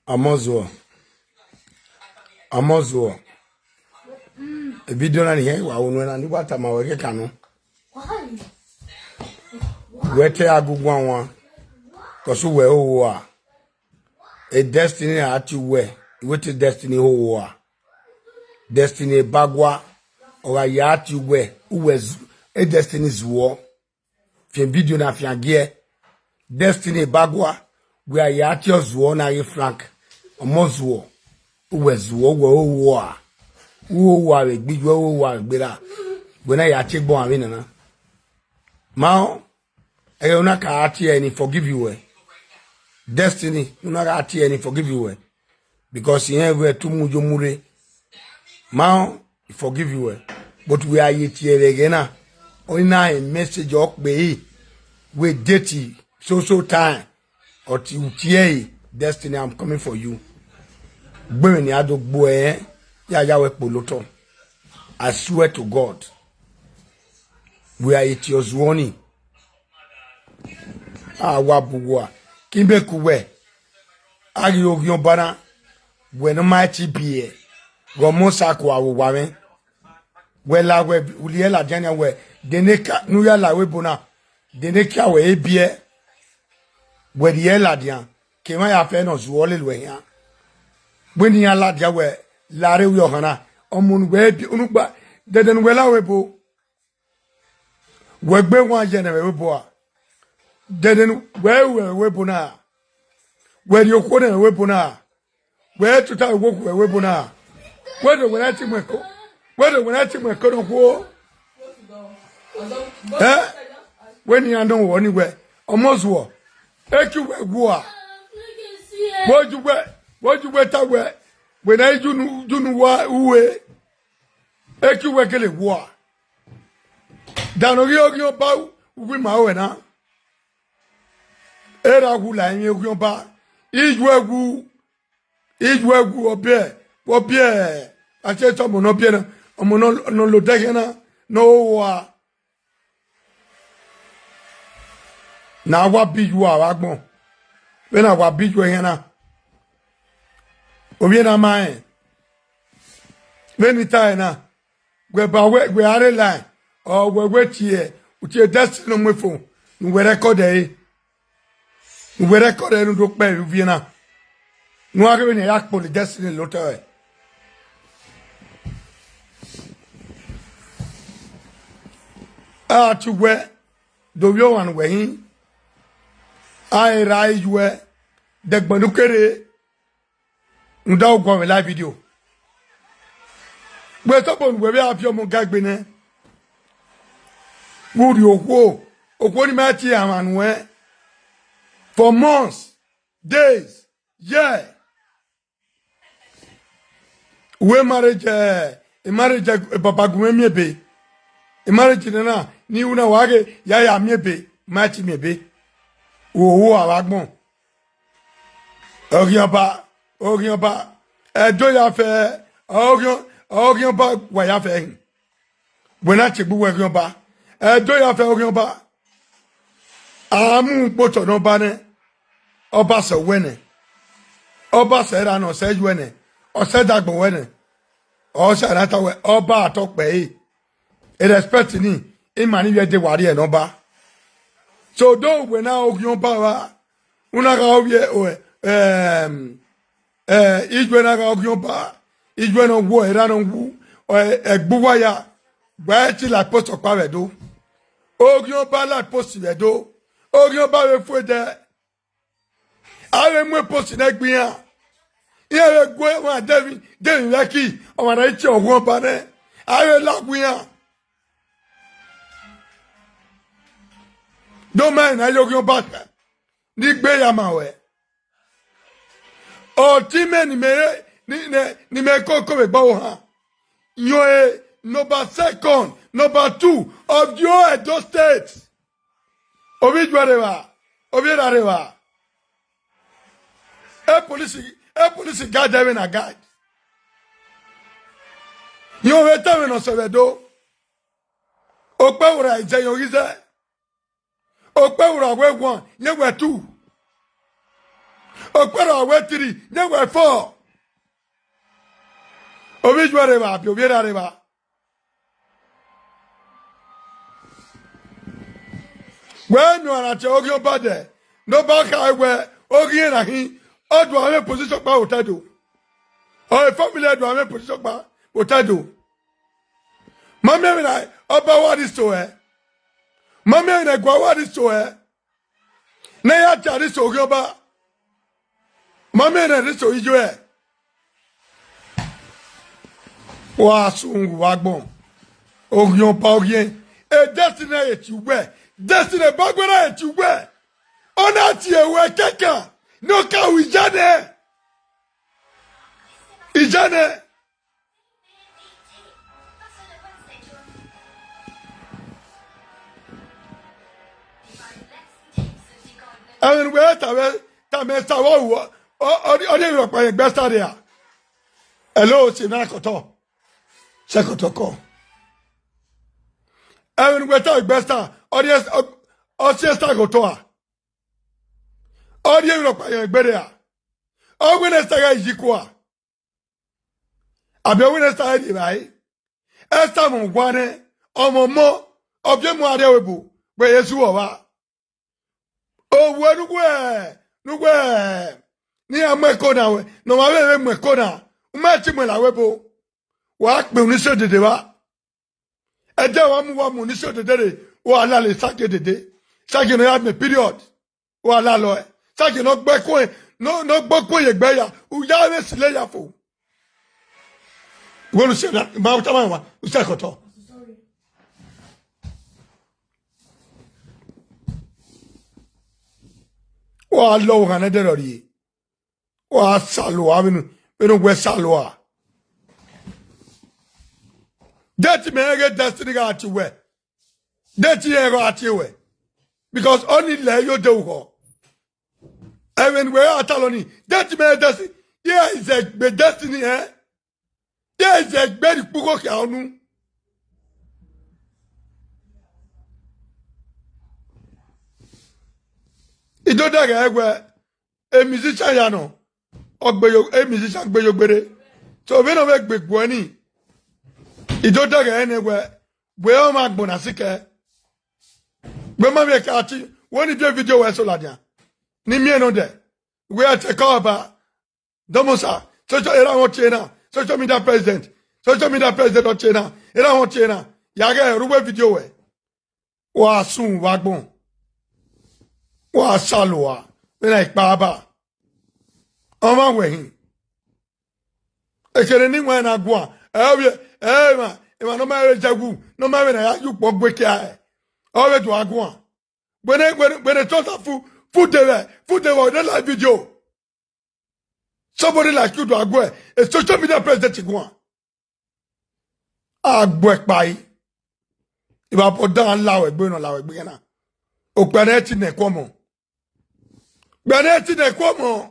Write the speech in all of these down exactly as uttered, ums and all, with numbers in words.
Amozuo. Amozuo. E video na ni hẹn wa unu na ni wa tama wẹ ke kanu. Wẹ te agugu awan. Kọsu wẹ o wa. E Destiny a ti wẹ. Iwe te Destiny o wa. Destiny bagua. Ọ gha ya ti wẹ. Uwẹ zu-, e Destiny zuọ. Fian video na fian giẹ. Destiny bagua, wẹ a ya tie ọ zuọ na ghe Frank. Ọmọ zuọ, uwẹ zuọ, uwẹ o wa. U o wa vbe gbe iyuẹ, u o wa vbe gberra. Wẹ na ya tie egbọn avbe nana. Ma ọ, ẹghẹ u na ka tie ẹre ni forgive you wẹ. Destiny, u na gha tie ẹre ni forgive you wẹ. Because irẹn vbe ẹtu mu yo mu rre. Ma ọ, I forgive you, eh. But wẹ a ye tie vbe ẹghẹ na. Ọ na a message ọ kpe e. Wẹ date so so time. Ọ tie e, Destiny, I'm coming for you. Gbe mwẹ ne a do gbe ẹre, ya ya wẹ kpolo otọ. I swear to God. Wẹ a ye tie ọ zuọ ni. A wa bu uwa. Ke imẹ ku wẹ. A ghi oghian ọba na. Wẹ ne ọ ma ti biẹ. Ghẹ ọmọ sa ku aro owa mwẹ. Wẹ la wẹ rhie ladian nian wẹ, de ne ka, ne u ya la ru ebo na, de ne kia wẹ e biẹ, wẹ rhie ladian, ke emwa ya fẹ ne ọ zuọ lele uwẹ khian. Wẹ ne iran ladian wẹ, la rre wi ọkhan na, ọmọ ne uwẹ bi, unu gba, dẹdẹ ne uwẹ la ru ebo, wẹ gbe wan yẹ ne ẹmwẹ ru ebo a, dẹdẹ ne uwẹ ru ẹmwẹ ru ebo na, wẹ rhie okhuo ne ẹmwẹ ru ebo na. Wẹ tota vbe okhuo ẹvbo ebo na. Wẹ do wẹ na ti mu ẹko. Wẹ do wẹ na ti mu ẹko ne okhuo. Ẹ? Wẹ ne iran nọ wọ ni wẹ. Ọmọ zuọ. Eki wẹ gua. Wẹ ju wẹ, wẹ ju wẹ ta wẹ. Wẹ na ju nu, ju nu wa ue. Eki wẹ gele gua. Danọ ghi oghian ọba uwu ima ruẹ na. Erha wu la emwi oghian ọba. Iyuẹ wu. Iyuẹ wu ọbiẹ, ọbiẹ, a te tọ ọmọ ne ọbiẹ na, ọmọ ne ọ lo odẹ khian na, ne ọ hoa. Ne a wa bi iyuẹ avbe agbọn, vbene a wa bi iyuẹ khian na. Ovbi ena ma rẹn, vbene I ta ẹre na. Wẹ ba wẹ, wẹ a rre line, ọ wẹ wẹ tie, u tie Destiny ne ọ mu efo, ne uwẹ record ẹre, ne uwẹ record ẹre ne u do kpẹ vbe uvie na, ne u gha ghe vbene a ya kpolo Destiny lele otọ ẹre. A te uwẹ do vbe ọmwa ne uwẹ hin, a i ra iyuẹ, dẹgbẹn ne u kere. Rhunmwuda u guan vbe live video. Wẹ tobọ ne uwẹ vbe a viọ ọmọ ga egbe nẹ. Vbe u rhie okhuo, okhuo ni ma tie amwa nuẹn for months, days, year. Uwẹ marriage, eh, marriage, eh, baba gu mwẹ miẹn ebe. Marriage nana, ni u na wa ghe, ya ya miẹn ebe, ma ti miẹn ebe. Uhoho avbe agbọn. Ọghiọnba, ọghiọnba, Ẹdo ya fẹ, ọghiọn, ọghiọnba wa ya fẹ hin. Wẹ na tie egbe uwẹ ọghiọnba, Ẹdo ya fẹ ọghiọnba. A mu ukpotọ ne ọba nẹ, ọba sẹ owẹ nẹ, ọba sẹ erha nẹ, ọ sẹ iyuẹ nẹ, ọ sẹ ẹdagbọn wẹ nẹ, ọ sẹ a na ta wẹ ọba atọ kpẹre. E respect ni, ima ni vbe ẹdẹ wa rrie ne ọba. So do wẹ na ọghiọnba ra, u na gha ovbi, em, eh, iyuẹ na gha ọghiọnba, iyuẹ ne ọ wu, erha ne ọ wu, eh, ẹgbe uwa ya, wa i te la post ọkpa vbe Ẹdo. Ọghiọnba la post vbe Ẹdo, ọghiọnba vbe fu ẹdẹ. A vbe mu post nẹ gbe iran. Iran vbe gu emwa dẹmwi, dẹmwi vbe ẹki, ọmwa na i tie ọghiọnba nẹ. A vbe la gu iran. Do ma na ye ọghiọnba ni gbe ya ma wẹ. Ọtẹn mẹ ne imẹ re, ni, ne, ne imẹ koko vbe egbe ọvbokhan. Yọn e number second, number two of the whole Edo State. Ovbi iyuẹ rre evba, ovbi erha rre evba. E police, e police guide ẹmwẹ na guide. Yọn vbe ta ẹmwẹ ne ọ sẹ vbe Ẹdo. Okpẹvbo ra izẹ yọn ghi zẹ. Okpẹvbo ra wẹ wan, yẹn wẹ two. Okpẹrhọ a wẹ three, ne wẹ four. Ovbi iyuẹ rre evba, abi ovbi erha rre evba. Wẹ miẹn ọmwa na tie oghian ọba dẹ, ne ọba kha wẹ oghian na khin, ọ do a mwẹ position ọkpa vbe otọ Ẹdo. Ọ family do a mwẹ position ọkpa vbe otọ Ẹdo. Ma miẹn vbene ọba wa rre iso ẹre. Ma miẹn vbene ẹguae wa rre iso ẹre. Ne a ya tie rre iso oghian ọba. Ma miẹn vbene rre iso iye ẹre. Wa sẹ uhunmwu vbe agbọn. Oghian ọba oghian. E destiny na ye tie uwẹ. Destiny ba gbe na ye tie uwẹ. Ọ na tie ruẹ kẹkan. Ne ọ ka ru iye nẹ. Iye nẹ. Ẹmwẹ ne uwẹ tama, tama Esther vbe ọ ru, ọ, ọ, ọ rhie emwi rhọkpa ye egbe Esther rria. Hello, si na kọtọ. Sẹ kọtọ kọ. Ẹmwẹ ne uwẹ tama egbe Esther, ọ rhie, ọ, ọ si Esther ghe otọ a. Ọ rhie emwi rhọkpa ye egbe rria. Ọ wẹ ne Esther gha yi kua. Abi ọ wẹ ne Esther rhie evbare. Esther mwẹ owa nẹ, ọmọ ọmọ, ọ biẹ mu arriọ ẹvbo, wẹ Jesu ọmwa. Owu ne uwẹ, ne uwẹ, ne iran mu ẹko na wẹ, ne ọmwa vbe vbe mu ẹko na, u ma te mu ẹn la wẹ ebo. Wa kpe unu isi odede evba. Ẹdẹ wa mu, wa mu unu isi odede rre, wa lale Sagie dede. Sagie ne ọ ya miẹn period. Wa lalọ ẹe. Sagie ne ọ gbe ẹko, ne ọ, ne ọ gbe ẹko ye egbe ya, u ya vbe silo ya fo. Wẹ ne u sẹ na, ma tama wa, u sẹ kọtọ. Wa lọ ọghan ne ẹdẹ rọ rrie. Wa salua vbene, vbene uwẹ salua. Date mẹ ghe destiny gha tie uwẹ. Date ẹre gha tie uwẹ. Because ọni lẹ yo de ughọ. Ẹmwẹ ne uwẹ gha talọ ni, date mẹ destiny. Iran zẹ egbe destiny, eh? Iran zẹ egbe rhie ikpugho khian unu. I do dẹghe wẹ, e musician ya nọ, ọ gbe yo, e musician gbe yo gbere. So vbene ọ vbe gbe guẹ ni, I do dẹghe nẹ wẹ, wẹ ọmwa agbọn na sikẹ. Wẹ ma vbe ka ti, wẹ ni vidio wẹ so ladian. Ne I miẹn nọ dẹ, wẹ a te kọ ọba, Dọmọsa, social, erha mwẹ ọ tie na, social media president, social media president ọ tie na, erha mwẹ ọ tie na, ya ghẹ rre uwu vidio wẹ. Wa sun vbe agbọn. Wa salua, vbene a i kpa ba. Ọmwa wẹ hin. Ekherhe ne I wẹn na guan, ẹ ovbi, ẹ emwa, emwa ne ọ ma vbe zẹ wu, ne ọ ma vbe na ya ye ukpọn gbe kia ẹe. Ọ vbe do a guan. Wene, wene, wene tọ sa fu, fu de vbe, fu de vbe ọre live video. Somebody like you do a guẹ, a social media president guan. A gbuẹ kpai. Ivba bọ dan la wẹ gbe nọ la wẹ gbe na. Okpia ne ti nẹ kuọmọ. Okpia ne ti nẹ kuọmọ.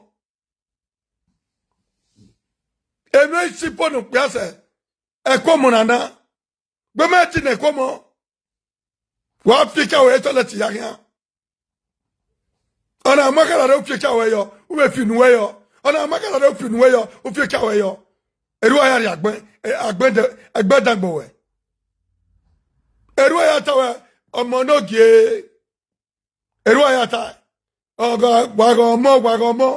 Emwi ne I si po ne okpia sẹ, ẹkuọmọ na na. Gbe mẹ ti nẹ ẹkuọmọ. Wa fi eka wẹ toilet ya khian. Ọna ma kara re u fi eka wẹ yọ, u vbe fi unu wẹ yọ. Ọna ma kara re u fi unu wẹ yọ, u fi eka wẹ yọ. Erua ya rhie agbọn, eh, agbọn de, agbọn dagbo wẹ. Erua ya ta wẹ, ọmọ ne ogie. Erua ya ta, ọgọ, wa ghe ọmọ, wa ghe ọmọ,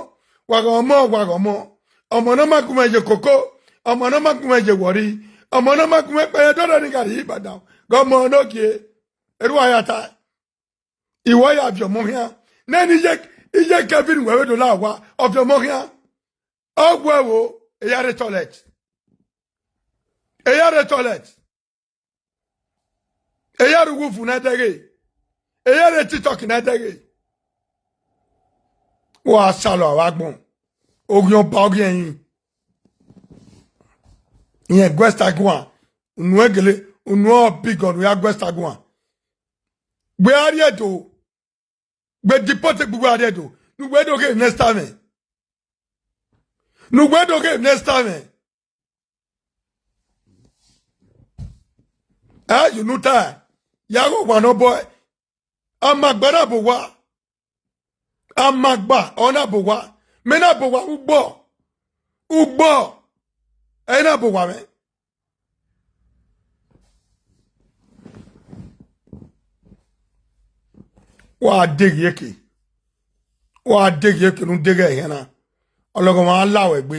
wa ghe ọmọ, wa ghe ọmọ. Ọmọ ne ọ ma gu mwẹ ye koko, ọmọ ne ọ ma gu mwẹ ye wọrri, ọmọ ne ọ ma gu mwẹ kpẹyẹ dọdọ ni gari Ibadan, ghe ọmọ ne ogie. Erua ya ta, iwẹ ya viọ ọmọ khian. Nene iye, iye Kevin wẹ vbe do la owa, ọ viọ ọmọ khian. Ọ gu ẹvbo, eya rre toilet. Eya rre toilet. Eya rre uwufu ne ẹdẹghe. Eya rre TikTok ne ẹdẹghe. Wa salọ avbe agbọn. Oghian ọba, oghian ẹrinmwi. Irẹn gu Esther guan. Unu ẹgele, unu ọ bigọ ne u ya gu Esther guan. Wẹ a rrie do. Wẹ deport egbe uwa rrie do. Ne uwẹ do ghe next time. Ne uwẹ do ghe next time. Ẹ, you know ta, ya ghe owa ne ọ bọ, amagba na bọ owa. Amagba ọ na bọ owa. Mẹ na bọ owa ugbọ. Ugbọ. Ẹ na bọ owa mwẹ. Wa deghi eke. Wa deghi eke ne u deghe ẹre na. Ọlọghọmwa la wẹ gbe.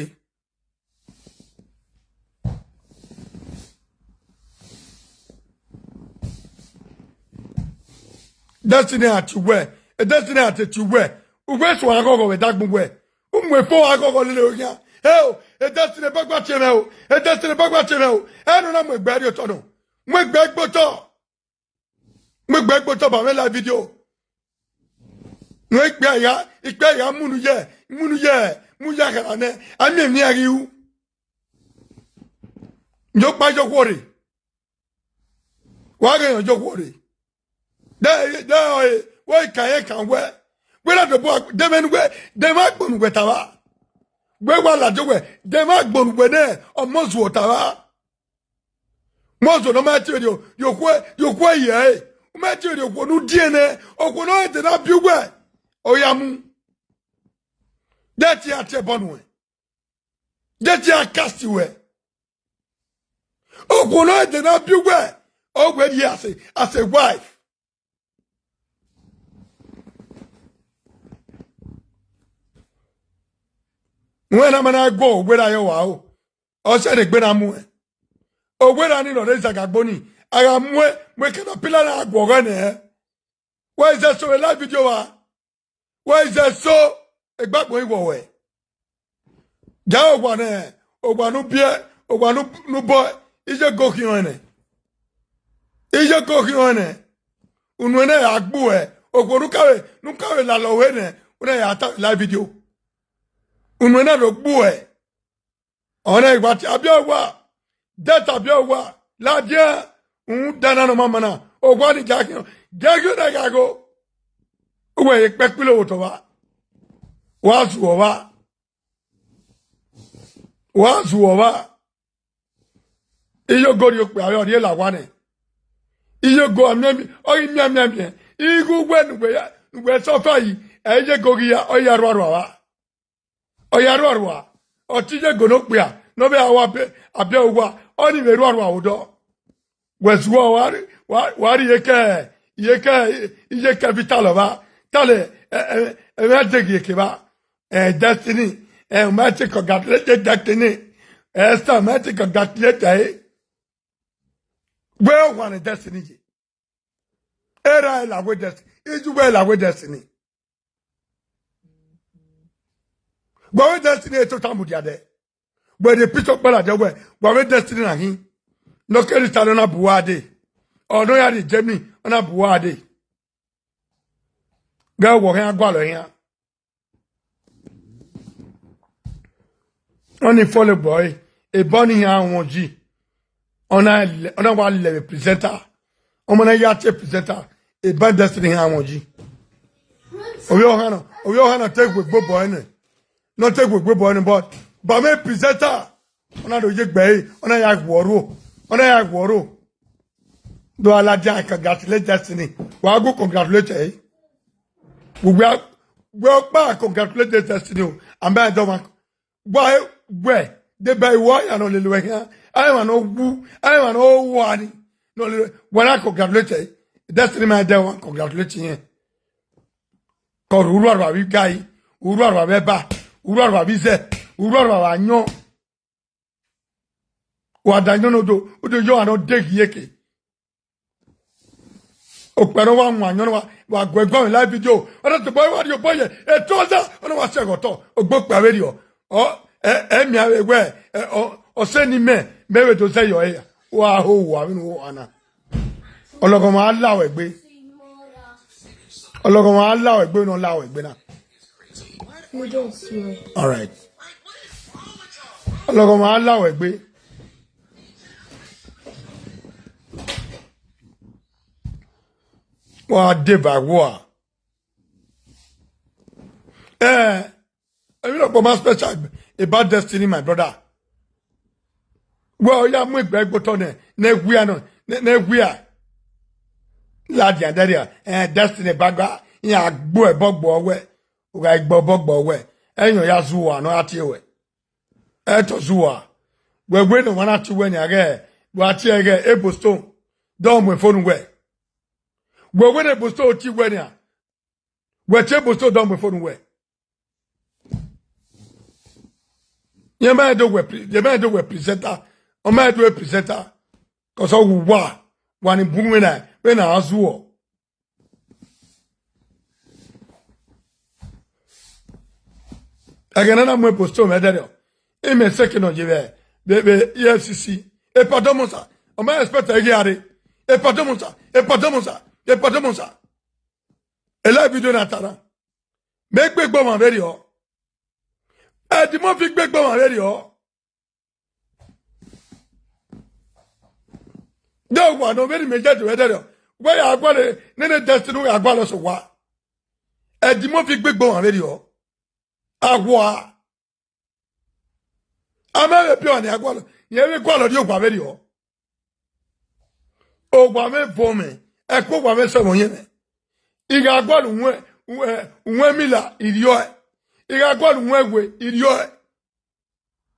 Destiny a tie uwẹ, e Destiny a te tie uwẹ, uwẹ suẹn aghọghọ vbe dagbọn uwẹ, u mu efo aghọghọ lele oyan. Eo, e Destiny bagba tie mwẹ o, e Destiny bagba tie mwẹ o, ẹ nọ na mu egbe rrie otọ nọ, mu egbe gbe otọ. Mu egbe gbe otọ ba mwẹ live video. Mu egbe ya, ikpe ya munu ye, munu ye, mu ya khara nẹ, a miẹn emwi iran ghi ru. Yo kpa yo khuo rre. Wa ghe yo khuo rre. De, de, oi, wẹ ka ye kan wẹ. Wẹ na dobo, de mwẹ nu wẹ, de mwẹ agbọn nu wẹ ta vba. Wẹ wa ladian wẹ, de mwẹ agbọn nu wẹ nẹ, ọmọ zuọ ta vba. Mose ne ọ ma tie rhie, rhie okhuo, rhie okhuo ye ẹre. U ma tie rhie okhuo ne u die nẹ, okhuo ne ọ rẹn de na biẹ uwẹ, ọ ya mu. De te a tie ẹbọ nuẹn. De te a cast uwẹ. Okhuo ne ọ rẹn de na biẹ uwẹ, ọ wẹ rhie as a, as a wife. Wẹ na ma na guọ owẹ ra ye wa o. Ọ sẹ ne egbe na muẹn. Owẹ ra ni nọ rre zagagbo ni, a gha muẹn, mu caterpillar na guọghọ nẹ. Wẹ i zẹ so vbe live video wa. Wẹ i zẹ so, egbe agbọn i wọ wẹ. Gaa owa nẹ, owa ne u biẹ, owa ne u, ne u bọ, iye go khian nẹ. Iye go khian nẹ. Unu ẹnẹ ya gbu ẹ, okhuo ne u ka vbe, ne u ka vbe lalọ ọvbokhan nẹ, u na ya ta vbe live video. Unu ẹnẹ do gbu ẹ. Ọna i wa tie abiọ owa, dẹta abiọ owa, ladian, rhunmwuda na ne ọ ma mana, owa ni gie khian, gie khian na gha gho. Uwẹ ye kpẹkpilo vbe otọ vba, wa zuọ vba, wa zuọ vba. Iye ogo rhie okpia vbe ọ rhie la owa nẹ. Iye ogo a miẹn, ọ ghi miẹn miẹn miẹn, igho uwẹ ne uwẹ ya, ne uwẹ suffer yi, ẹ iye ogo ghi ya, ọ ya rua rua vba. Ọ ya rua rua, ọ te iye ego ne okpia ne ọ vbe aro abiẹ, abiẹ owa, ọnii vbe rua rua vbe odọ. Wẹ zuọ, wa rri, wa, wa rri iyeke, iyeke, iyeke vbe italọ vba, talẹ, ẹ, ẹ, ẹmwẹ deghi eke vba. Ẹ, Destiny, ẹ, u ma te congratulate Destiny. Esther, u ma te congratulate ẹre. Wẹ ọhuan ne Destiny ye. Erha ẹre la wẹ Destiny, iye uwẹ la wẹ Destiny. Wa vbe Destiny tota mudia dẹ. Wẹ rhie picture ọkpa ladian wẹ, wa vbe Destiny na hin. Ne ọ kere Italy, ọ na bu uwa dee. Ọ ne ọ ya rrie Germany, ọ na bu uwa dee. Ghẹ wọ khian gualọ iran. Ọnii fọlọ egbe ọre, eba ọnii iran wọn yi. Ọ na lẹ, ọ na wa lẹ vbe presenter. Ọmọ na ya tie presenter, eba Destiny iran wọn yi. Ovbi ọhan na, ovbi ọhan na te gu egbe obọ ẹre nẹ. Ne ọ te gu egbe obọ ẹre nẹ, but ba mwẹ presenter, ọ na do ye egbe ẹre, ọ na ya ghuọ ro, ọ na ya ghuọ ro. Do a ladian congratulate Destiny. Wa gu congratulate ẹre. Wẹ, wẹ ọkpa congratulate Destiny o. Amẹ dọ wa. Wa wẹ, de ba iwọ ya nọ lele wẹ khian. A emwa nọ wu, a emwa nọ wa ni. Nọ lele, wa na congratulate ẹre. Destiny ma dẹ wa congratulate yẹn. Kọ rhurhu arua vbe igai, urhu arua vbe ẹba, urhu arua vbe izẹ, urhu arua vbe ayọn. Wa da ayọn ne odo, odo yọ ọre ọ deghi eke. Okpia ne wa wan ayọn ne wa, wa gu ẹguae vbe live video. Ọ na tobọ wa rhie obọ ye, e trouser, ọ na wa sẹ ẹghẹ otọ, ogbe okpia vberriọ. Ọ, ẹ, ẹ miẹn avbe wẹ, ẹ, ọ, ọ sẹ ne imẹ, mẹ vbe do zẹ yọ ẹre. Wa ho uwa vbene uwa na. Ọlọghọmwa a la wẹ egbe. Ọlọghọmwa a la wẹ egbe ne ọ la wẹ egbe na. You don't swear. All right. Ọlọghọmwa a la wẹ egbe. Wa deba wua. Eh, Emwi rhọkpọma special about Destiny, my brother. Wẹ ọ ya mu egbe gbe otọ nẹ, ne wia nọ, ne, ne wia. Ladian dẹrriọ, eh, Destiny bagba, iran gbe ẹbọ gbe wẹ. U gha gbe ẹbọ gbe wẹ. Ẹyọn ya zuwa ne ọ ya tie wẹ. Ẹtọ zuwa. Wẹ wẹ ne ọmwa na tie wẹ nian ghẹ, wẹ a tie ẹghẹ Ebo Stone, dọ mu efonu wẹ. Wẹ wẹ ne Ebo Stone tie wẹ nian, wẹ tie Ebo Stone dọ mu efonu wẹ. Yẹn ma do wẹ pre-, yẹn ma do wẹ presenter, ọ ma do wẹ presenter, cause ọ wu wa, wa ni bu mwẹ na, vbene a zuọ. Ẹghẹ ne a na mu Ebo Stone vbe ẹdẹrriọ, imẹ seke nọ ye vbe, vbe, vbe E F C C. Epa dọmọ sa, ọ ma expect ẹghe a rre. Epa dọmọ sa, epa dọmọ sa, epa dọmọ sa. Ela video na ta na. Mẹ gbe egbe ọmwa vberriọ. Edimofi gbe egbe ọmwa vberriọ. De wa nọ vbene imẹ ye do ẹdẹrriọ. Wẹ ya gualọ, nene Destiny ya gualọ sẹ owa. Edimofi gbe egbe ọmwa vberriọ. Aghua. A ma vbe biẹ ọmwa ne a gualọ, rẹn vbe gualọ rrie owa vberriọ. Owa mwẹ vọ mwẹ, ẹko owa mwẹ sẹ vbe ọyẹnmwẹ. I gha gualọ uwẹ, uwẹ, uwẹ mila, I rriọ ẹe. I gha gualọ uwẹ we, I rriọ ẹe.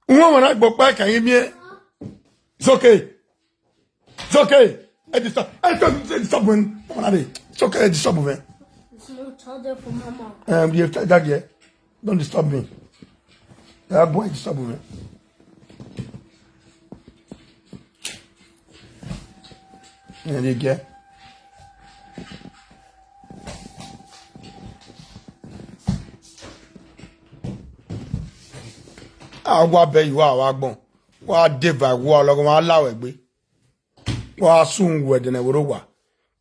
Uwẹ ọmwa na gbe ọkpa ẹkan ghi miẹn. It's okay. It's okay. Ẹ disturb, ẹ disturb, ẹ disturb mwẹ. Come on, Ade. It's okay, ẹ disturb mwẹ. It's no charger for mama. Um, you have that here. Don't disturb me. That boy disturb me. Ẹ de gẹ. A wa bẹ yi wa, wa gbọn. Wa deva wa lọghọ, wa la wẹ gbe. Wa sun wẹ dẹnẹ vbe owa.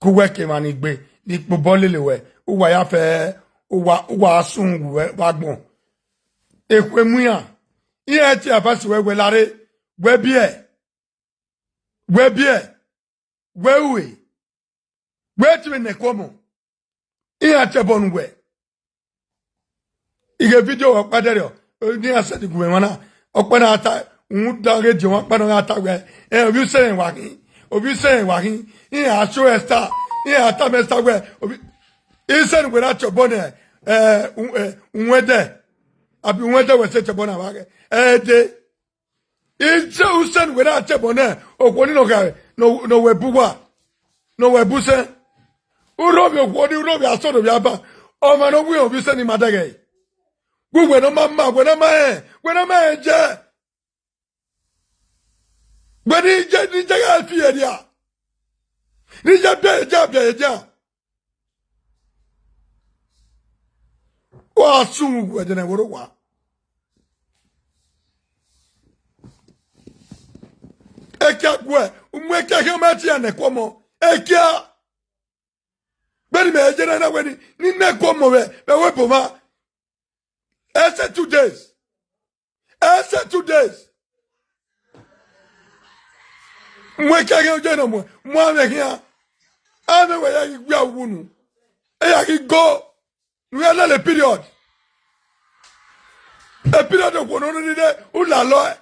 Ku wẹ ke emwa ni gbe, ni kpobọ lele wẹ. Uwa ya fẹ, uwa, uwa sun wẹ wa gbọn. Ekhue mu iran. Iran tie avasi wẹ, wẹ lare, wẹ biẹ. Wẹ biẹ, wẹ ue, wẹ tie vbe nẹ ẹko ọmọ. Iran tie ẹbọ ne uwẹ. Ighe video ọkpa dẹrriọ, ne iran send gu mwẹ emwa na, ọkpa na ta, rhunmwuda ghe diọn ọkpa na gha ta wẹ, ẹ, ovbi usẹ rẹn wa khin, ovbi usẹ rẹn wa khin, iran a show Esther, iran a tama Esther wẹ, ovbi, I sẹ ne uwẹ na tie ẹbọ nẹ, ẹ, u-, ẹ, uwẹdẹ, abi uwẹdẹ wẹ sẹ tie ẹbọ na vbe aghẹ, ẹ, de. Iye usẹ ne uwẹ na tie ẹbọ nẹ, okhuo ni nọ gha, nọ, nọ wẹ bu uwa, nọ wẹ bu usẹ. Urhovbiẹ okhuo ni, urhovbiẹ asọn ne ovbi aba, ọmwa ne ọ wu iran ovbi usẹ ni ma dẹghẹ. Gu wẹ ne ọ ma ma, wẹ ne ọ ma rẹn, wẹ ne ọ ma rẹn jẹ. Wẹ ne I je, ne I je gha fi ẹria. Ne I je biẹ ẹdia, biẹ ẹdia. Wa sun uwẹ dẹnẹ vbe owa. Ekia guẹ, umu ekia khian ma tie nẹ ẹko ọmọ. Ekia. Vbene imẹ ye na na wẹ ni, ni nẹ ẹko ọmọ vbe, vbe ẹvbo ebo mwa. Ẹ sẹ two days. Ẹ sẹ two days. Mu ekẹghe oje nọ mu, mu amwẹ khian. Amwẹ wẹ ya ghi gbe awunu. E ya ghi go. Nu ya lele period. E period okhuo nọ ni de, u lalọ ẹe.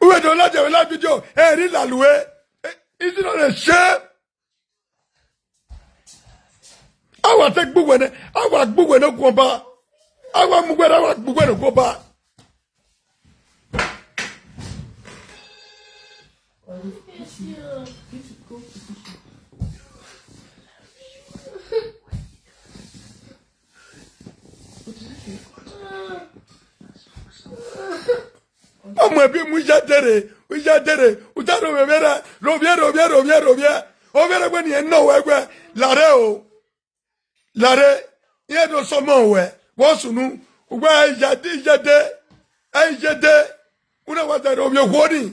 U vbe do ladian vbe la video, ẹ i rre lalue. Is it not a shame? A wa te gbe uwẹ nẹ, a wa gbe uwẹ ne oguọba. A wa mu uwẹ, a wa gbe uwẹ ne oguọba. Ọmọ ẹbi mu iye dere, iye dere, u ta rhovbiẹ ovbi erha, rhovbiẹ, rhovbiẹ, rhovbiẹ, rhovbiẹ. Ovbi erha wẹ ne irẹn nọ wẹ wẹ, lare o. Lare, irẹn do sọmọ wẹ, wẹ sunu, uwẹ ẹ i ya de, ẹ i ya de, ẹ i ya de, u na wa zẹ rhovbiẹ okhuo ni.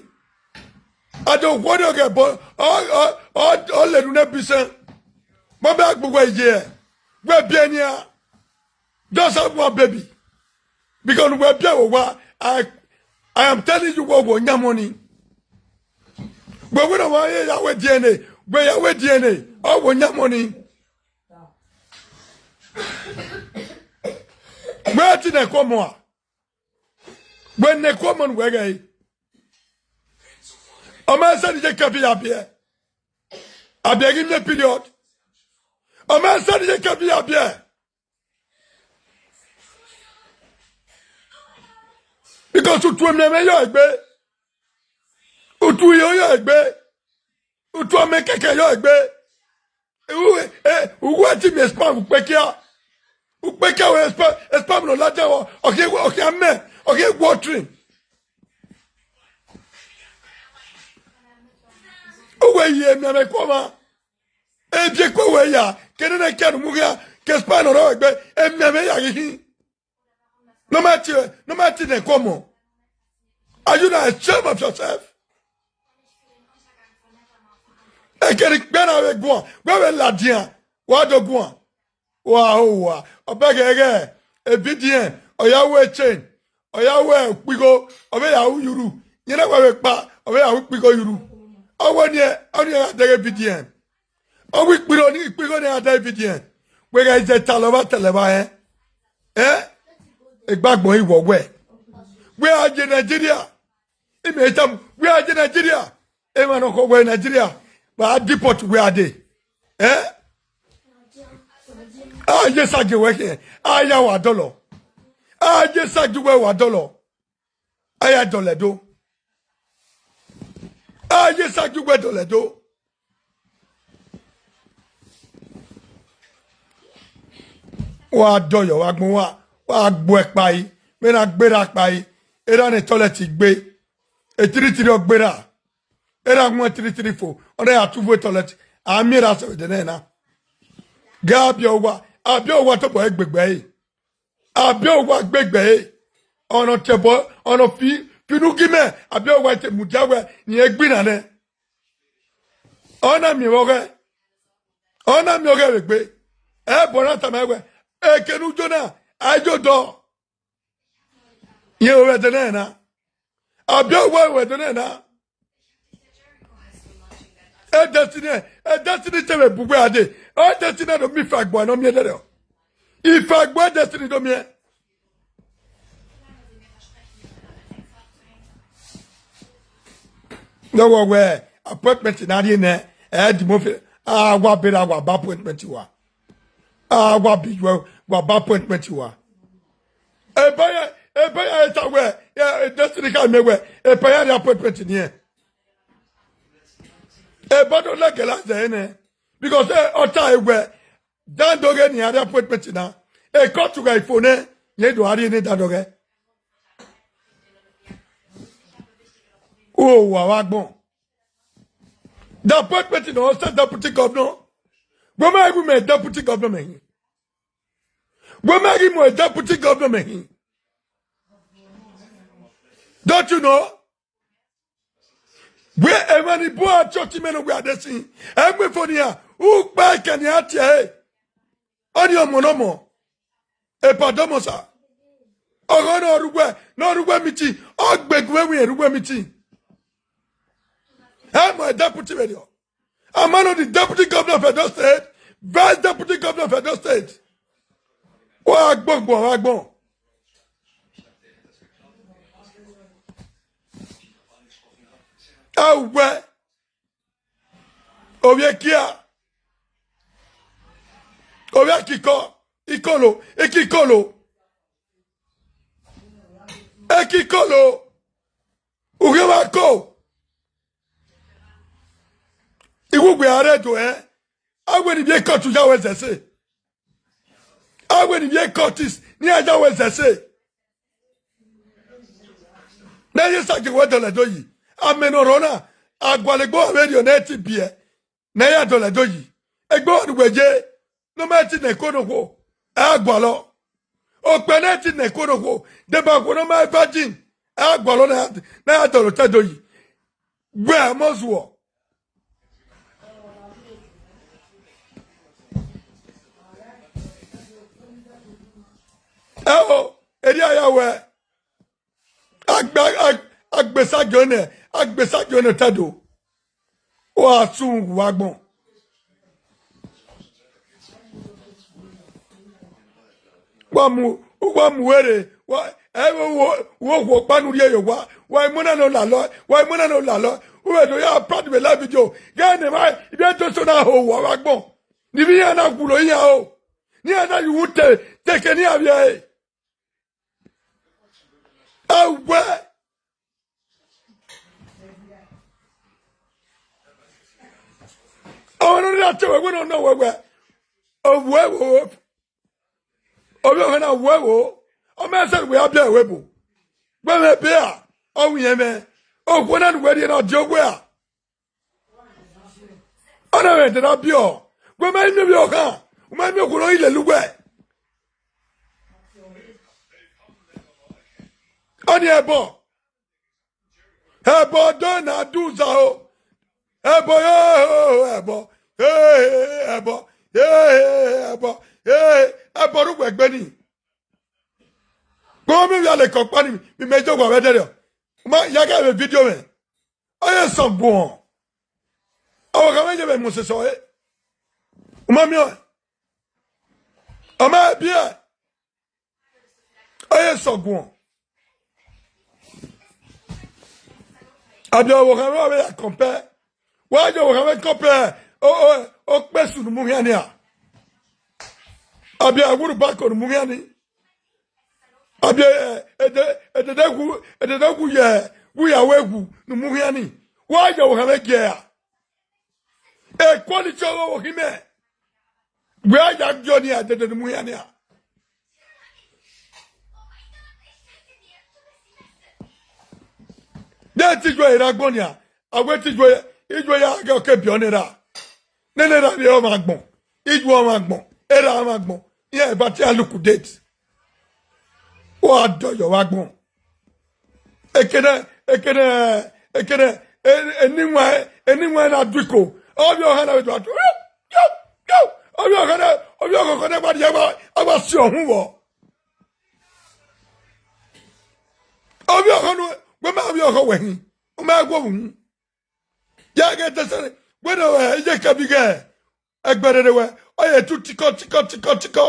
A do okhuo ni ọ ghẹ bọ, ọ, ọ, ọ, ọ lele unu ẹbisẹn. Mọ bẹ a gbe uwẹ ye, wẹ biẹ nian. Just have one baby. Because wẹ biẹ vbe owa, I, I am telling you wẹ ọ wo yan ọmọ ni. Wẹ wẹ ne ọ wa ya wẹ D N A, wẹ ya wẹ D N A, ọ wo yan ọmọ ni. Wẹ ti nẹ ẹko ọmọ a? Wẹ nẹ ẹko ọmọ ne uwẹ ghẹ re? Ọ ma sẹ ne iye kẹfi ya biẹ. A biẹ ghi miẹn period. Ọ ma sẹ ne iye kẹfi ya biẹ. Cause utu emianmwẹ yọ egbe. Utu iyo yọ egbe. Utu ọmọ kẹkẹ yọ egbe. Uwe, eh, uwe ti miẹn sperm ukpekia. Ukpekia wẹ sperm, sperm nọ ladian vbọ, ọ khian, ọ khian mẹ, ọ khian watering. Uwe ye emianmwẹ kua ọmwa. Ebiẹ kue wẹ ya, ke nene kia ne u mu khian, ke sperm nọ rre egbe, emianmwẹ ya ghi khin. No matter, no matter the common. Are you not ashamed of yourself? Ekeri kpẹ na vbe guan, wẹ vbe ladian, wa do guan. Wa ho wa, ọ bẹghe ẹghẹ, ebidiẹn, ọ ya ru chain, ọ ya ru ukpigho, ọ vbe ya ru yuru, yẹn na wa vbe kpa, ọ vbe ya ru ukpigho yuru. Ọ wẹ niẹn, ọ niẹn gha dẹghe ebidiẹn. Ọ wẹ ikpirro ni, ikpigho ni a da ebidiẹn. Wẹ ghẹ zẹ talọ vba tẹlẹ vba ẹn. Ẹ? Egbe agbọn i wọ wẹ. Wẹ a ye Nigeria. Imẹ tama, wẹ a ye Nigeria. Emwa ne ọ khọ wẹ Nigeria. Wa deport wẹ a dee. Ẹ? A ye sagie wẹ khian. A ya wa dọlọ. A ye sagie wẹ wa dọlọ. A ya dọlẹ do. A ye sagie wẹ dọlẹ do. Wa dọyọ, wa gbọn wa, wa gbuẹ kpai, vbene a gberra kpai, erha ne toilet gbe, etiri tiri ọ gberra, erha wọn etiri tiri fo, ọ na ya tu vbe toilet, a miẹn erha sẹ vbe dẹ nẹ na. Ga biẹ owa, a biẹ owa tobọ egbegbe ẹre. A biẹ owa egbegbe ẹre. Ọna tẹbọ, ọna fi, fi unu gi mẹ, a biẹ owa te mudia wẹ, ne irẹn gbinna nẹ. Ọ na miẹn vbe ọghẹ, ọ na miẹn ọghẹ vbe egbe. Ẹbọ na tama wẹ, eke ne u jo na, a i jo dọ. Rẹn ru ẹdẹ nẹ na. A biẹ owa ru ẹdẹ nẹ na. E Destiny, e Destiny te vbe bu uwẹ a dee. E Destiny do miẹn ifagbọn ne ọ miẹn dẹdẹ. Ifagbọn e Destiny do miẹn. Ne ọ wẹ appointment ne a rhie nẹ, ẹ dimo fe, a wa bera wa ba appointment wa. A wa bi yuẹ, wa ba appointment wa. Eba ya, eba ya ta wẹ, ya, Destiny ka mẹ wẹ, eba ya rhie appointment niẹn. Eba do legalize ẹre nẹ, because, eh, ọ ta wẹ, dan do ghe ne a rhie appointment na, e court gha ifo nẹ, rẹn do a rhie ne dan do ghe. O wa vbe agbọn. The appointment in Osun State deputy governor. Wẹ ma ghi mu deputy governor mẹ hin. Wẹ ma ghi mu deputy governor mẹ hin. Don't you know? Wẹ emwa ni bu a church mẹ ne wẹ a de sin. Ẹ mu ifo nian, u kpa ẹkẹ ne a tie ẹre. Ọ ni ọmọ ne ọmọ. Epa dọmọ sa. Ọghọ ne ọ rre uwẹ, ne ọ rre uwẹ meeting, ọ gbe gu ẹwẹn rre uwẹ meeting. Ẹ mọ deputy vberriọ. A ma nọ the deputy governor of Edo State, vice deputy governor of Edo State. Wa gbọngbọn, wa gbọn. A wẹ, ovbi ekia, ovbi ekikọ, ikolo, ekikolo, ekikolo, u ghi vba ko. Iwuwẹ a rre do ẹn, a wẹ ne ivbi e court ya wẹ zẹse. A wẹ ne ivbi e court ne iran ya wẹ zẹse. Ne a ye sagie wẹ dọlẹ do yi. Amẹ ne ọ rrọọ na, a gualọ egbe ọmwa vberriọ ne ẹ i ti biẹ, ne a ya dọlẹ do yi. Egbe ọmwa ne uwẹ ye, ne ọ ma ti nẹ eko ne okhuo, a gualọ. Okpia ne ẹ i ti nẹ eko ne okhuo, deba okhuo ne ọ ma virgin, a gualọ ne a, ne a ya dọlẹ otọ do yi. Wẹ a mọ zuọ. Ẹo, erriọ a ya wẹ, a gbe, a, a gbe sagie nẹ, a gbe sagie nẹ otọ do. Wa sun uwa agbọn. Wa mu, wa mu were, wa, ẹ, wo, wo, wo khuo ọkpa ne u rhie ye owa, wa i mu na ne ọ lalọ, wa i mu na ne ọ lalọ. U vbe do ya proud vbe live video. Ghẹ ne emwa, ivbi Ẹdo State na ho uwa vbe agbọn. Ne ivbi iran na wulo iran o. Ne iran na ye uwu te, te eke ne iran vbiẹ ẹre. Awẹ. Ọmwa ne ọ rhie te wẹ wẹ ne ọ nọ wẹ wẹ. Ovbi ẹvbo. Ovbi ọkhan na ovbi ẹvbo. Ọ ma sẹ wẹ a biẹ ẹvbo. Wẹ mwẹ ebe a, ọ wiẹn mwẹ. Okhuo na ne uwẹ rhie na ọ die owẹ a. Ọ na mwẹ ẹdẹ na biẹ ọ. Wẹ ma miẹn ovbi ọkhan, u ma miẹn okhuo ne ọ ghi lele uwẹ. Ọnii ẹbọ. Ẹbọ do na du zaro. Ẹbọ yo, ẹbọ. Ẹbọ. Ẹbọ. Ẹbọ ru wẹ gbe ni. Kpọnmwẹ vbe alekọ ọkpa ni, mẹ mẹ jọ wa vbe ẹdẹrriọ. Ma ya gha vbe vidio mwẹ. Ọ ye sọ guọn. Ọ wa gha mwẹ ye vbe mu sẹsẹ ọre. U ma miẹn ọe. Ọ ma biẹ. Ọ ye sọ guọn. Abiẹ ọvbokhan mwẹ ọ vbe ya compare. Wa ye ọvbokhan mwẹ compare. O, o, okpesu ne u mu khian nia. Abiẹ awurubako ne u mu khian ni. Abiẹ, eh, ede, edede wu, edede wu ye, wu ya wẹ wu ne u mu khian ni. Wa ye ọvbokhan mwẹ gie ra. Equality ọghe ọvbokhan mẹ. Wẹ a ya gie ọnii a dede ne u mu khian nia. De te ijuẹ ra agbọn nia, a wẹ te ijuẹ, ijuẹ ya ghe ọ ke biẹ ọnii ra. Nene ra vbe ọmwa agbọn, ijuẹ ọmwa agbọn, erha ọmwa agbọn, iran eva te iran look date. Wa dọyọ vbe agbọn. Ekene, ekene, ekene, e-, eniwan, eniwan na du iko. Ovbi ọkhan na vbe do atu. Yo, yo, ovbi ọkhan na, ovbi ọkhan na gba dia gba, a gba si ọhun vbọ. Ovbi ọkhan nu, wẹ ma ovbi ọkhan wẹ hin. U ma gwo vbe uhunmwu. Ya ghe te sẹrẹ, wẹ ne ọ iye kẹbi ghe. Ẹgbẹrere wẹ, ọ ye tu tikọ, tikọ, tikọ, tikọ.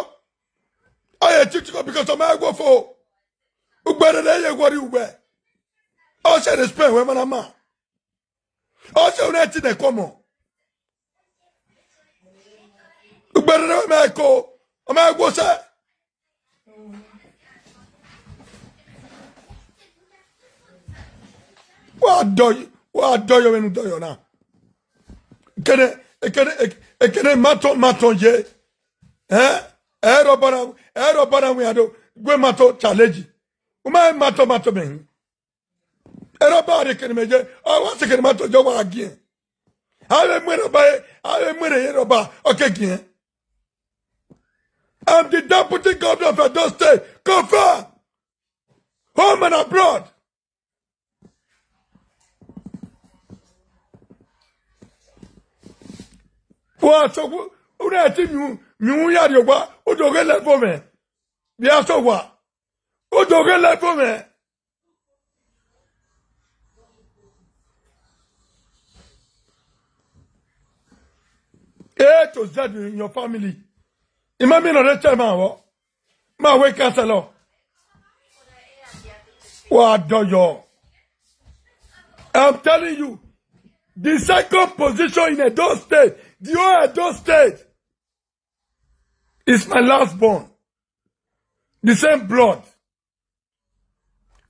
Ọ ye tu tikọ because ọ ma gwo fo. Ugbẹrere ye wọrri uwẹ. Ọ sẹ respect wẹ ma na ma. Ọ sẹ une ẹtin nẹ kọmọ. Ugbẹrere wẹ ma ko, ọ ma gwo sẹ. Wa dọyọ, wa dọyọ vbene u dọyọ na. Ekene, ekene, ekene matọn, matọn ye. Ẹn? Ẹrọ ọba na, ẹrọ ọba na wian do, gue matọn challenge. U ma matọn, matọn mẹ hin. Erọba rre ekene mẹ ye, ọ wa sẹ ekene matọn ye, ọ wa giẹn. A vbe mu erọba, a vbe mu erọba, ọ ke giẹn. I'm the deputy governor of Edo State. Confirm. Home and abroad. Wa so wu, u na ti miẹn, miẹn ya rrie owa, u do ghe level mwẹ. Vbe a so wa, u do ghe level mwẹ. A to Z in your family. I ma miẹn ne ọ rre chairman vbọ. Ma wẹ councillor. Wa dọyọ. I'm telling you, the second position in Edo State, the whole Edo State, is my last born. The same blood.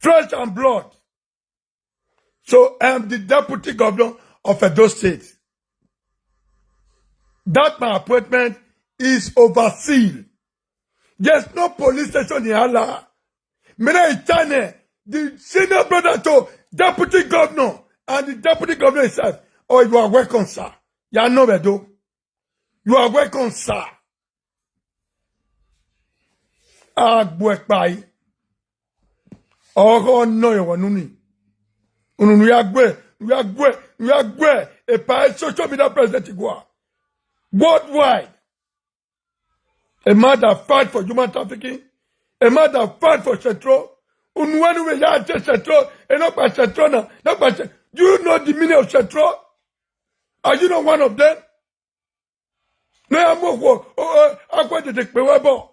Flesh and blood. So I am the deputy governor of Edo State. That my appointment is oversealed. There's no police station in Ala. Mene Itane, the senior brother to deputy governor, and the deputy governor himself. Oh, you are welcome, sir. You are no Edo. You are welcome, sir. Agbo ẹkpa yi. Ọghọ nọ yọ wọ nuni. Unu nu ya gbe, nu ya gbe, nu ya gbe. Epa social media president igua. Worldwide. A man that fight for human trafficking. A man that fight for Central. Unu wẹ nu wẹ ya je Central. E no pa Central na. No pa Ce-, do you know the meaning of Central? Are you not one of them? Ne a mu okhuo, o, o, akhuẹ dede kpe wẹ bọ.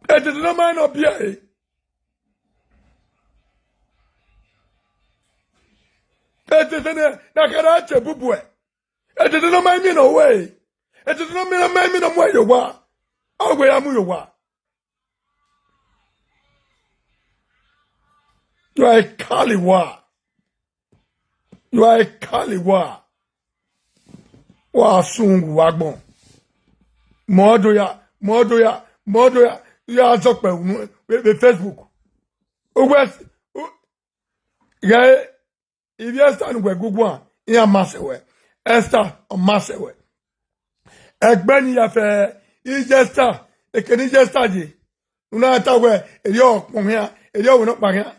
Edede ne ọ ma nọ biẹ ẹre. Edede ne, ne a kha ra tie bubu ẹre. Edede ne ọ ma miẹn ne ọ wẹ ẹre. Edede ne ọ ma miẹn ne ọ mu ẹre ye owa. Ọ wẹ ya mu ye owa. You are a coward. You are a coward. Wa sun uwu vbe agbọn. Mọ do ya, mọ do ya, mọ do ya, ya zọkpẹ unu vbe, vbe Facebook. Uwẹ, u-, ghẹ, ivbi Esther ne uwẹ guguan, iran ma sẹ wẹ. Esther, ọ ma sẹ wẹ. Ẹgbẹe ni ya fẹ, iye Esther, eke ne iye Esther ye. U na ta wẹ, erriọ ọkpọn khian, erriọ ọvbokhan nọkpa khian.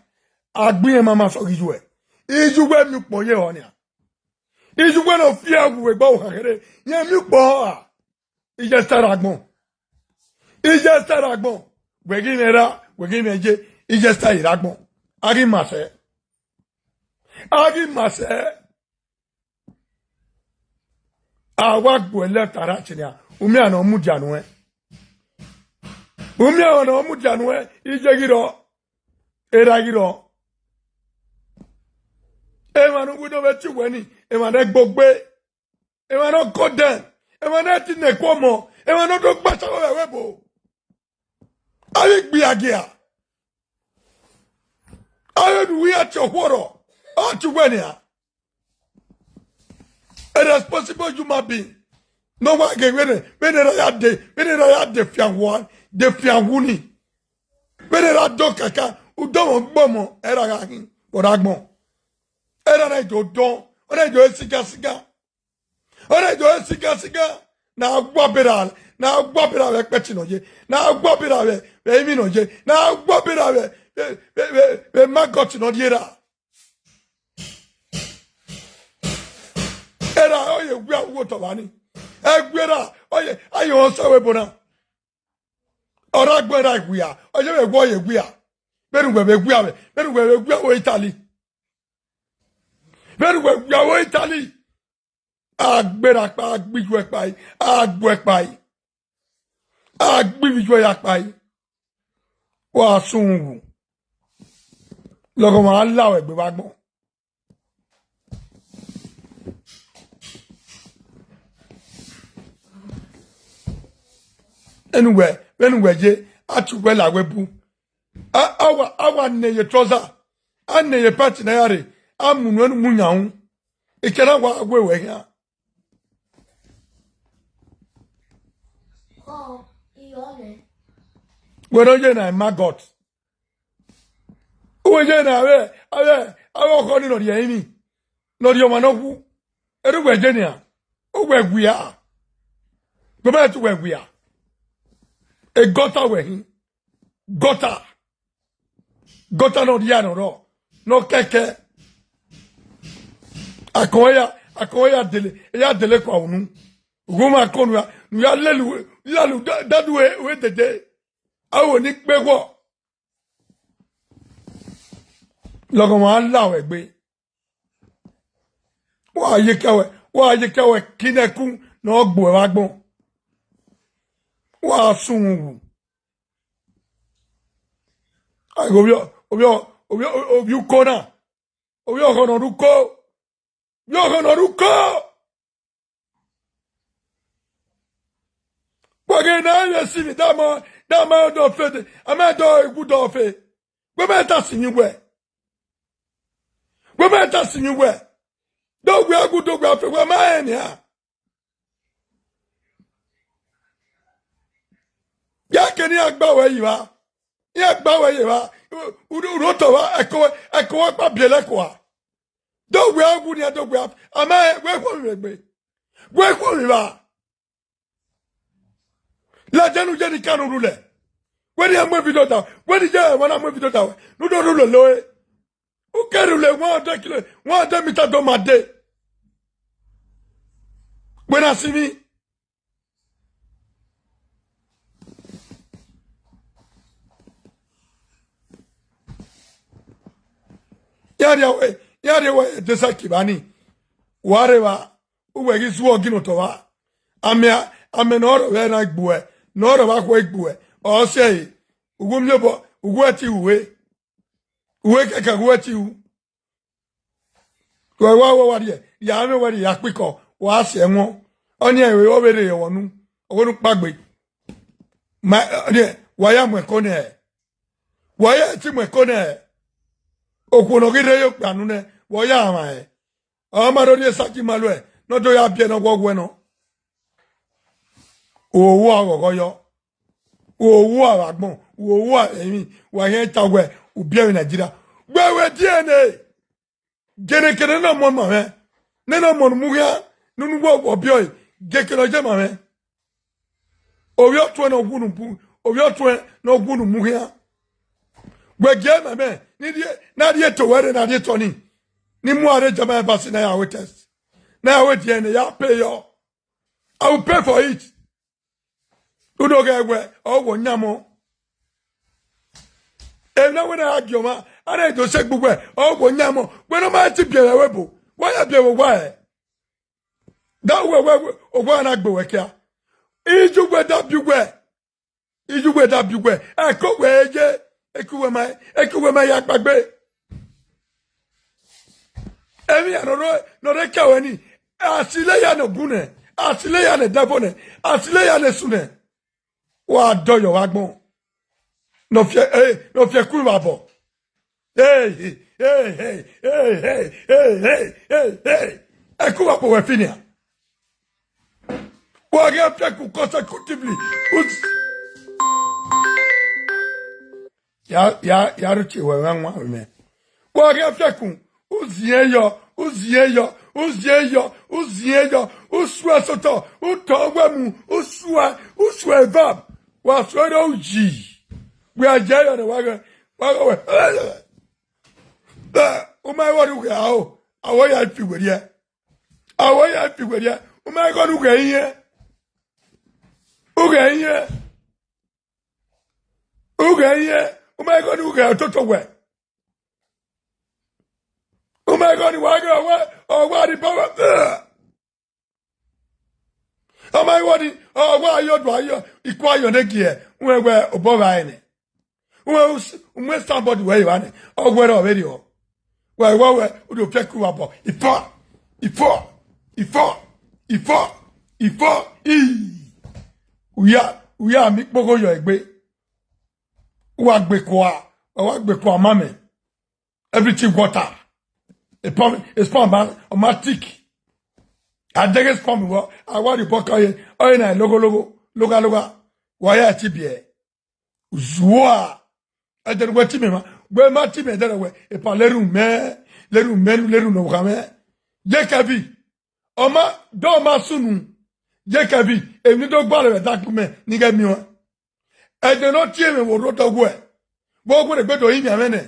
A gbe irẹn ma ma sẹ ọghe iye uwẹ. Iye uwẹ miẹn ukpọn ye họ nian. Iye uwẹ ne ọ fi ẹwu vbe egbe ọvbokhan kherhe, rẹn miẹn ukpọn họ ra? Iye Esther rre agbọn. Iye Esther rre agbọn. Wẹ ghi mwẹ ra, wẹ ghi mwẹ ye, iye Esther rre agbọn. A ghi ma sẹ. A ghi ma sẹ. A wa gbe uẹ left and right nian, u miẹn ọmwa ne ọ mudia nuẹn. U miẹn ọmwa ne ọ mudia nuẹn, iye ghi rrọọ, erha ghi rrọọ. Emwa ne uwinna vbe tie uwẹ ni, emwa ne ẹgbogbe, emwa ne ọ godẹ, emwa ne ẹ ti ne ẹko ọmọ, emwa ne ọ do gba ashawo vbe ẹvbo ebo. Avbe igbiagia, avbe ne uwẹ ya tie ọkhuọrọ, ọ tie uwẹ nian. A responsible human being. Ne ọ wa ghe vbene, vbene erha ya de, vbene erha ya de fian wu, de fian wu ni. Vbene erha dọ kaka, udọmwẹ ọgbọmọ, erha gha khin, ọ rre agbọn. Erha na i do dọn, ọ na i do siga siga. Ọ na i do siga siga. Na wa berra, na wa berra vbe ẹkpẹti ne ọ ye. Na wa berra vbe, vbe emwi ne ọ ye. Na wa berra vbe, vbe, vbe, vbe, vbe maggot ne ọ rhie ra. Erha ọ ye wia vbe otọ vba ni. Ẹguerha, ọ ye, a ye họn sẹ vbe ebo na. Ọ rre agbọn erha wia, ọ ye vbe wẹ ọ ye wia. Vbene uwẹ vbe wia vbe, vbene uwẹ vbe wia vbe Italy. Vbene uwẹ wia vbe Italy. A gberra kpa, a gbe iyuẹ kpa, a gbuẹ kpa. A gbe ivbi iyuẹ ya kpa. Wa sun uwu. Lọghọmwa a la ruẹ egbe vbe agbọn. Vbene uwẹ, vbene uwẹ ye, a tie uwẹ la wẹ bu. A, a wa, a wa nẹ ye trouser, a nẹ ye pant ne a ya rre, a mu unu ẹnu mu yan unu. Eke na wa wẹ wẹ khian. Wẹ ne ọ ye na maggot. Uwẹ ye na avbe, avbe, avbe ọkhọ ni ne ọ rhie ẹrinmwi, ne ọ rhie ọmwa ne ọ wu. Erha uwẹ ye nian, uwẹ wia. Gọọmenti uwẹ wia. E gutter wẹ khin. Gutter. Gutter ne ọ rhia ne ọ rrọọ, ne ọ kẹkẹ. Akọn ya, akọn ya dele, ya dele kua unu. Ughoma akọn nu ya, nu ya lele, lele da, dadu we, we dede. Aro ni kpe wọ. Lọghọmwa a la ruẹ egbe. Wa ye kẹ wẹ, wa ye kẹ wẹ kinẹkun ne ọ gbe uẹ vbe agbọn. Wa sun uwu. Ai, ovbi, ovbi, ovbi, ovbi uko na. Ovbi ọkhọ ne ọ rre uko. Ovbi ọkhọ ne ọ rre uko. Wa ghe ne a vbe si vbe da ma, da ma dọ fe de, a ma dọ egu dọ fe. Wẹ ma ta si ni wẹ. Wẹ ma ta si ni wẹ. Do wẹ agu do wẹ afe, wẹ ma rẹn nian. Ya ke ne iran gba wẹ yi evba. Iran gba wẹ yi evba. U, u, u rre otọ vba, ẹko, ẹko wa gba biẹlẹ kua. Do wẹ agu nian, do wẹ afe. A ma rẹn, wẹ khuọnmwi vbe egbe. Wẹ khuọnmwi evba. Ladian, u ye ne I ka ne u rhulẹ. Wẹ ne iran mu evidio da, wẹ ne iye ẹmwẹ na mu evidio da wẹ, ne u do rhulẹ lele. U ke rhulẹ one hundred kilo, one hundred meter do ma dee. Wẹ na sinmwi. Ya rhie wẹ, ya rhie wẹ Edesa Kibani. Wa rre evba, uwẹ ghi zuọ gin otọ vba. Amẹ, amẹ ne ọ rọ vbe na gbuẹ, ne ọ rọ vbe akhuẹ gbuẹ, ọ sẹ ẹre. Uwu miẹn obọ, uwu ẹtin ru ue. Uwu kẹkẹ, uwu ẹtin ru. Wẹ wa, wẹ wa rhie, ya mwẹ wẹ rhie ya kpikọ, wa sẹ ẹmwẹ. Ọnii ẹre ọ vbe rre ẹvbo nu, ọ vbe nu kpagbe. Ma, ọnii, wa ya mu ẹko nẹ. Wa ya ẹtin mu ẹko nẹ. Okhuo ne ọ ghi rre ye okpia nu nẹ, vbe ọ ya mwa ẹre? Ọ ma rhie esa ji ima luẹ, ne ọ do ya biẹ ne ọ wọwẹ nọ. Uhoho aghọghọ yọ, uhoho avbe agbọn, uhoho avbe emwi, wa khian ta wẹ u biẹ vbe Nigeria. Wẹ wẹ D N A, gene kene ne ọmọ ma mwẹ, nene ọmọ ne u mu khian, ne unu wẹ ọ biẹ ọe, ghe kene ọ ye ma mwẹ. Ovbi ọtuẹn ne ọ wu unu bu, ovbi ọtuẹn ne ọ wu unu mu khian. Wẹ gie ma mẹ, ne I rhie, ne a rhie eto wẹ rre, ne a rhie eto ni, ne I mu aro German embassy na ya wẹ test, na ya wẹ D N A, ya pay yọ. I will pay for it. Udo ghẹ wẹ, ọ wẹ ọyan mọ. Emwi na wẹ na gha gie ọmwa, a na do sẹ egbe uwẹ, ọ wẹ ọyan mọ. Wẹ ne ọ ma ti biẹ vbe ẹvbo, wa ya biẹ vbe owa ẹre. Da wẹ, wẹ, wẹ, owa na gbe wẹ kia. Iye uwẹ da biẹ uwẹ. Iye uwẹ da biẹ uwẹ. Ẹko wẹ ye, ẹko wẹ ma, ẹko wẹ ma ya kpaegbe. Emwi ya ne ọ rre, ne ọ rre ke wẹ ni, a silo ya ne ogun nẹ, a silo ya ne devil nẹ, a silo ya ne esu nẹ. Wa dọyọ vbe agbọn. Ne ọ fiẹ, eh, ne ọ fiẹ ku vbe abọ. Hey, hey, hey, hey, hey, hey, hey, hey, hey, hey. Ẹko vbe abọ wẹ fi nian. Wa ghi fiẹ ku consecutively. Us- Ya, ya, ya rhie uche wẹ, mwa wan mwẹ. Wa ghi fiẹ ku, u ziẹn yọ, u ziẹn yọ, u ziẹn yọ, u ziẹn yọ, u suẹ sotọ, u tọn wẹ mu, u suẹ, u suẹ verb, wa suẹ rre u yi. Wẹ a ye yọ ne wa ghẹ, wa ghẹ wẹ. U ma i wẹ ne u ghẹ aro, aro ya fi werriẹ. Aro ya fi werriẹ, u ma i gọ ne u ghẹ iyẹn. U ghẹ iyẹn. U ghẹ iyẹn, u ma i gọ ne u ghẹ ọtoto wẹ. U ma i gọ ne wa ghẹ ọwa, ọwa ni bọ wẹ. Ọ ma i wọ ni, ọwa ayọ do ayọ, ikun ayọ ne gie, u wẹ obọ vbe a nẹ. U wẹ u s-, u mu somebody wẹ evba nẹ, ọ wẹ rẹ ọ vberriọ. Wa i wa wẹ, u do fiẹ ku vbe abọ, ifọ, ifọ, ifọ, ifọ, ifọ, ii. U ya, u ya miẹn ikpogho yọ egbe. U wa gbe kua, wa wa gbe kua ma mẹ. Everything water. A pump, a sperm ma, ọ ma thick. A deghe sperm wọ, a wa rhie obọ ka ọre, ọre na loghologho, loghalogha. Wa ya ẹti biẹ. Zua. Ẹdẹ ne uwẹ ti mẹ ma, wẹ ma ti mẹ ẹdẹ wẹ, epa lerun mẹ, lerun mẹ, lerun ne ọ kha mẹ. Ye kẹvi, ọ ma dọ, ọ ma sunu. Ye kẹvi, emwi ne do gbalẹ vbe ẹdakpu mẹ, ne I ghẹ miẹn ọẹn. Ẹdẹ ne ọ tie mwẹ vbe orhu ọdọ wẹ, vbe ọ wẹ ne egbe do rinmwian mwẹ nẹ.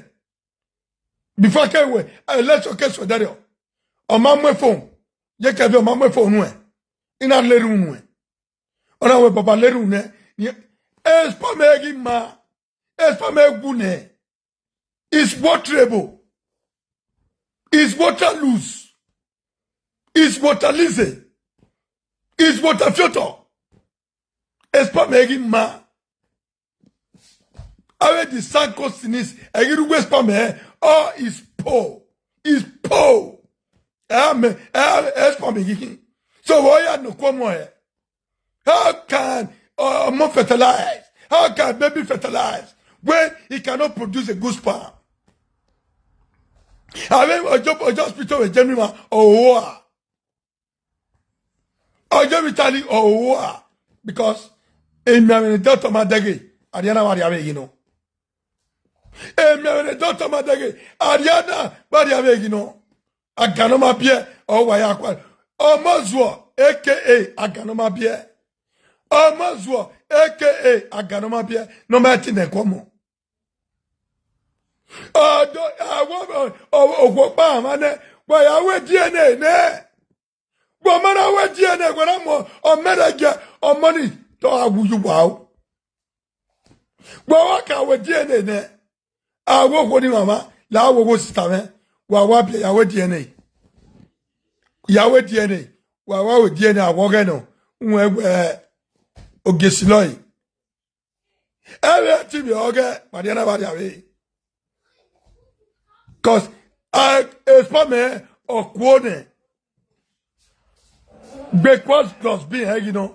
Before I kẹ wẹ, election ke suẹdẹrriọ, ọ ma mu efo, ye kẹvi ọ ma mu efo nuẹn, I na lerun nuẹn. Ọ na wẹ baba lerun nẹ, sperm ghi ma, sperm wu nẹ, is waterable, is water loose, is water lizzy, is water filter. Sperm ghi ma. Avbe the sanko sinis, ẹ ghi rre uwu sperm, all is poor, is poor. Ẹ mẹ, ẹ, ẹ sperm ghi khin. So, vbe ọ ya nọ ku ọmọ ẹ? How can, uh, ọmọ fertilize? How can baby fertilize when he cannot produce a good sperm? Avbe ọjọ, ọjọ hospital vbe Germany ma, ọ hoa. Ọjọ vbe Italy, ọ hoa. Because emianmwẹ ne doctor ma dẹghe, Ariana wa rhie avbe ghi nọ. Emianmwẹ ne doctor ma dẹghe, Ariana wa rhie avbe ghi nọ. Agan ne ọ ma biẹ, ọ wa ya kua. Ọmọ zuọ, A K A agan ne ọ ma biẹ. Ọmọ zuọ, A K A agan ne ọ ma biẹ, ne ọ ma ti nẹ ku ọmọ. Ọdọ, awọ, ọ, ọ, okhuo kpa mwa nẹ, wa ya wẹ D N A nẹ. Wẹ ọ ma na wẹ D N A, wẹ na mu ọmọ ẹre gie ọmọ ni, te ọ gha wu ye uwa o. Wẹ wa ka wẹ D N A nẹ, a wẹ okhuo ni mwamwa, la wẹ okhuo sista mwẹ, wa wa biẹ ya wẹ D N A. Ya wẹ D N A, wa wa wẹ D N A, a wẹ ọghẹ nọ, uwẹ wẹ ogie silọe. Ẹvbo ẹtin vbe ọghẹ, Mariana vbe arriavbe. Cause, a, sperm ọ kuo nẹ. Gbe kua dustbin hẹ ghi nọ.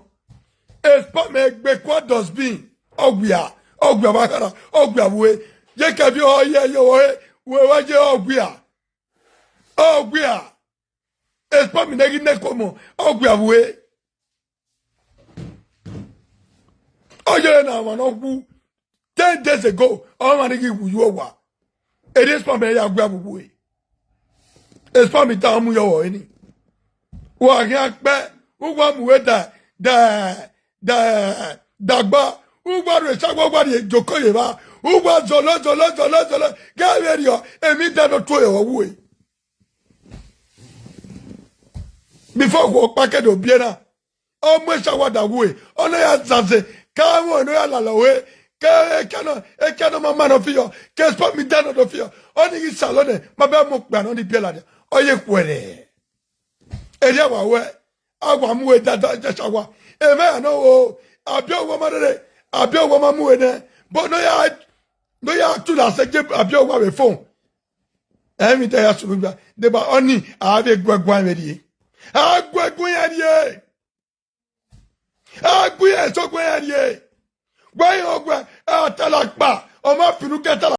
Sperm gbe kua dustbin. Ọ wia, ọ wia vbe akhara, ọ wia vbe ue. Ye kẹvi ọ ye, ye ọvọre, Wẹ wa ye ọgwia. Ọgwia. Spam ne ghi nẹ komọ, ọgwia vbe. Ọ yere na ọmwa ne ọ wu ten days ago, ọmwa ni ghi wu ye owa. Erriọ Spam ya gua vbe uwu e. Spam da mu ye ọvbọ ẹre ni. Wa khian kpẹ, uwa mu we da, da, da, dagba, uwa rre Esawa, uwa rrie Ejoko ye evba, uwa zolo, zolo, zolo, zolo, ghẹ vberriọ, emwi da nọ tuẹ ye ọvbọ uwu e. Before okhuo ọkpa ke do biẹ na, ọ mu Esawa da wu e, ọ na ya zaze, ke avbe ne ọ ya lala ore, ke ekia nọ, ekia nọ ma ma nọ fiọ, ke Spam da nọ do fiọ, ọ ni ghi salọ nẹ, ma bẹ mu okpia nọ ni biẹ ladian, ọ ye khuẹrhẹ. Erriọ wa wẹ, a wa mu we da, da, da Esawa. Emwa ya nọ o, Abiowa ma rere, Abiowa ma mu we nẹ, but ne ọ ya, ne ọ ya tu la sẹ je Abiowa vbe phone. Emwi da ya sunu gba, deba ọni, a vbe guẹguẹ vbe rrie. A guẹguẹ iran rrie. A gu iran eso guẹ iran rrie. Wẹ iran ọguẹ, a tala kpa, ọ ma finu ke tala